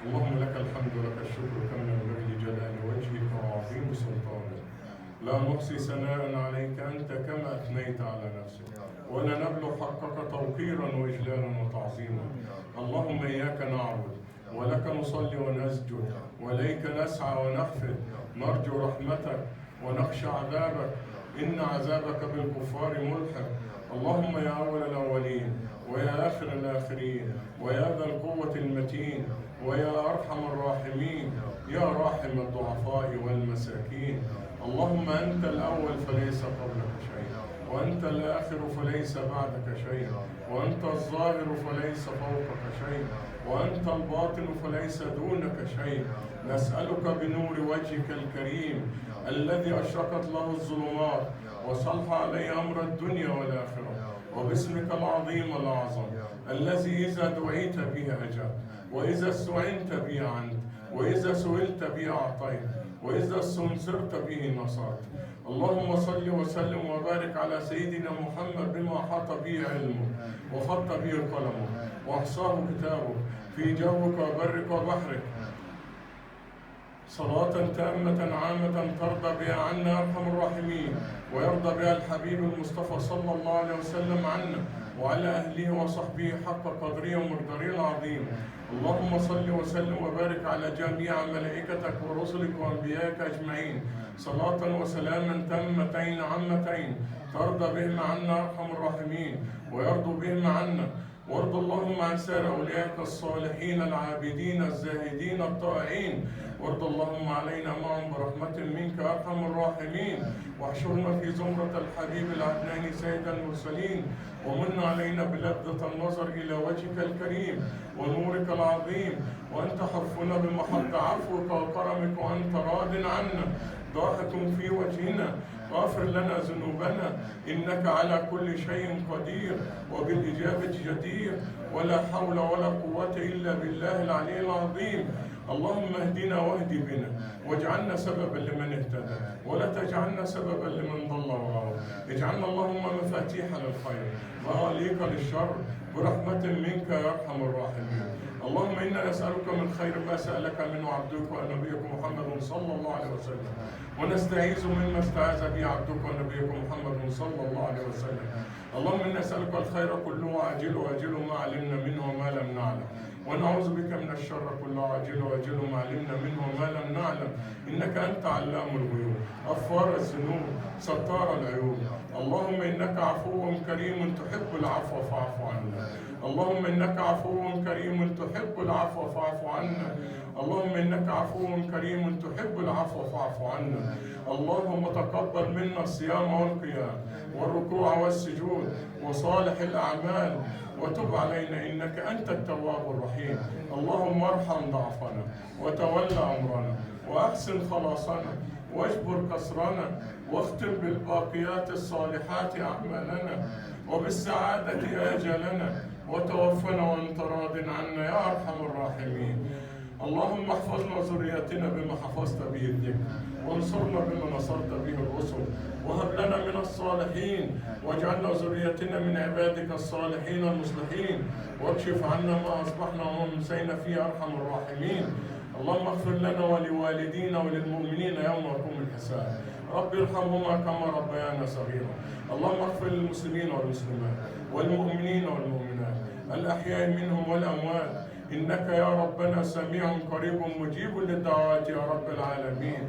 اللهم لك الحمد ولك الشكر كما ينبغي لجلال وجهك وعظيم سلطانك. لا نحصي ثناء عليك أنت كما أثنيت على نفسك، ولا نبلغ حقك توقيرا وإجلالا وتعظيما. اللهم إياك نعبد، ولك نصلي ونسجد، وإليك نسعى ونحفد، نرجو رحمتك ونخشى عذابك، إن عذابك بالكفار ملحق. اللهم يا أول الأولين ويا آخر الآخرين ويا ذا القوة المتين ويا أرحم الراحمين يا راحم الضعفاء والمساكين. اللهم أنت الأول فليس قبلك شيء، وأنت الآخر فليس بعدك شيء، وأنت الظاهر فليس فوقك شيء، وأنت الباطن فليس دونك شيء. نسألك بنور وجهك الكريم الذي أشرقت له الظلمات وصلح عليه أمر الدنيا والآخرة، وباسمك العظيم الأعظم الذي إذا دعيت به أجبت، وإذا استعنت به عنت، وإذا سئلت به أعطيت، وإذا استنصرت به نصرت. اللهم صل وسلم وبارك على سيدنا محمد بما أحاط به علمه وخط به قلمه وأحصاه كتابه في جوك وبرك وبحرك، صلاة تامة عامة ترضى بها عنا أرحم الراحمين، ويرضى بها الحبيب المصطفى صلى الله عليه وسلم عنا وعلى أهله وصحبه حق قدره ومقداره العظيم. اللهم صل وسلم وبارك على جميع ملائكتك ورسلك وأنبيائك أجمعين، صلاة وسلاما تامتين عامتين ترضى بهما عنا أرحم الراحمين ويرضى بهما عنا. وارض اللهم عن سائر أوليائك الصالحين العابدين الزاهدين الطائعين، وارض اللهم علينا معهم برحمة منك أرحم الراحمين، واحشرنا في زمرة الحبيب العدناني سيد المرسلين، ومن علينا بلذة النظر إلى وجهك الكريم ونورك العظيم، وأنت حفنا بمحض عفوك وكرمك وأنت راض عنا ضاحك في وجهنا. غافر لنا ذنوبنا إنك على كل شيء قدير وبالإجابة جدير، ولا حول ولا قوة إلا بالله العلي العظيم. اللهم اهدنا واهد بنا، واجعلنا سببا لمن اهتدى، ولا تجعلنا سببا لمن ضل وغوى. اجعلنا اللهم مفاتيح للخير مغاليق للشر برحمة منك يا أرحم الراحمين. اللهم إنا نسألك من خير ما سألك منه عبدك ونبيك محمد صلى الله عليه وسلم، ونستعيذ مما استعاذ به عبدك ونبيك محمد صلى الله عليه وسلم. اللهم إنا نسألك الخير كله عاجله وآجله ما علمنا منه وما لم نعلم، ونعوذ بك من الشر كله عاجله وآجله ما علمنا منه وما لم نعلم، إنك أنت علام الغيوب، غفار الذنوب، ستار العيوب. اللهم إنك عفو كريم تحب العفو فاعف عنا. اللهم إنك عفو كريم تحب العفو فاعف عنا. اللهم إنك عفو كريم تحب العفو فاعف عنا. اللهم تقبل منا الصيام والقيام والركوع والسجود وصالح الأعمال، وتب علينا إنك أنت التواب الرحيم. اللهم ارحم ضعفنا وتولى أمرنا وأحسن خلاصنا واجبر كسرنا، واختم بالباقيات الصالحات أعمالنا، وبالسعادة آجالنا، وتوفنا وأنت راض عنا يا أرحم الراحمين. اللهم احفظنا ذريتنا بما حفظت به الذكر، وانصرنا بما نصرت به الرسل، وهب لنا من الصالحين، واجعلنا ذريتنا من عبادك الصالحين المصلحين، واكشف عنا ما أصبحنا وأمسينا فيه أرحم الراحمين. اللهم اغفر لنا ولوالدينا وللمؤمنين يوم يقوم الحساب، رب ارحمهما كما ربيانا صغيرا. اللهم اغفر للمسلمين والمسلمات والمؤمنين والمؤمنات الأحياء منهم والأموات، إنك يا ربنا سميع قريب مجيب للدعوات يا رب العالمين.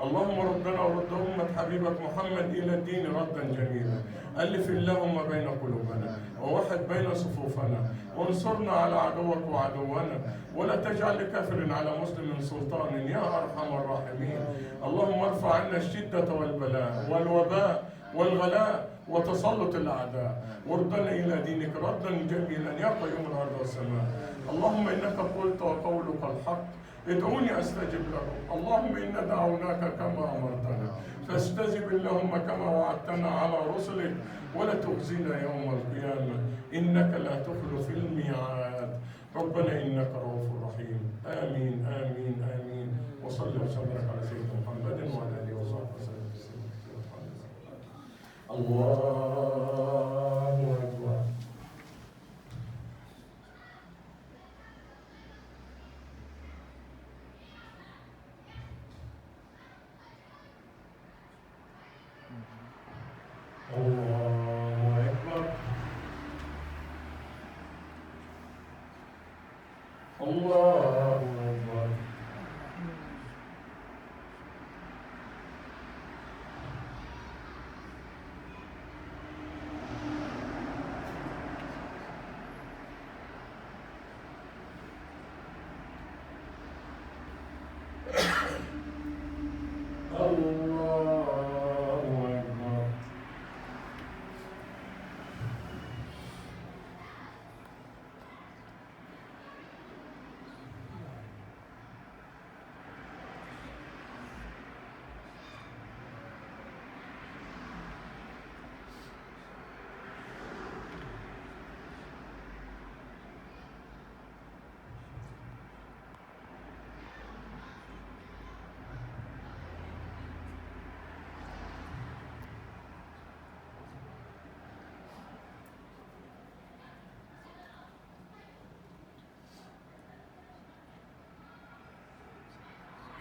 اللهم ردنا ورد أمة حبيبك محمد إلى الدين ردا جميلا، ألف اللهم بين قلوبنا ووحد بين صفوفنا، وانصرنا على عدوك وعدونا، ولا تجعل لكافر على مسلم سلطان يا أرحم الراحمين. اللهم ارفع عنا الشدة والبلاء والوباء والغلاء وتسلط الأعداء، واردنا إلى دينك ردا جميلا يا قيوم الأرض والسماء. اللهم إنك قلت وقولك الحق، ادعوني أستجب لكم. اللهم إنا دعوناك كما أمرتنا، فاستجب اللهم كما وعدتنا على رسلك، ولا تخزنا يوم القيامة، إنك لا تخلف الميعاد. ربنا إنك رؤوف رحيم. آمين آمين آمين. وصلى وسلم على سيدنا محمد وعلى آله وصحبه وسلم. الله أكبر.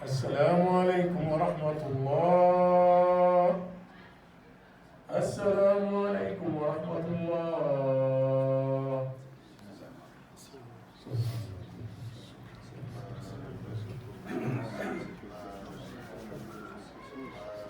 السلام عليكم ورحمة الله. السلام عليكم.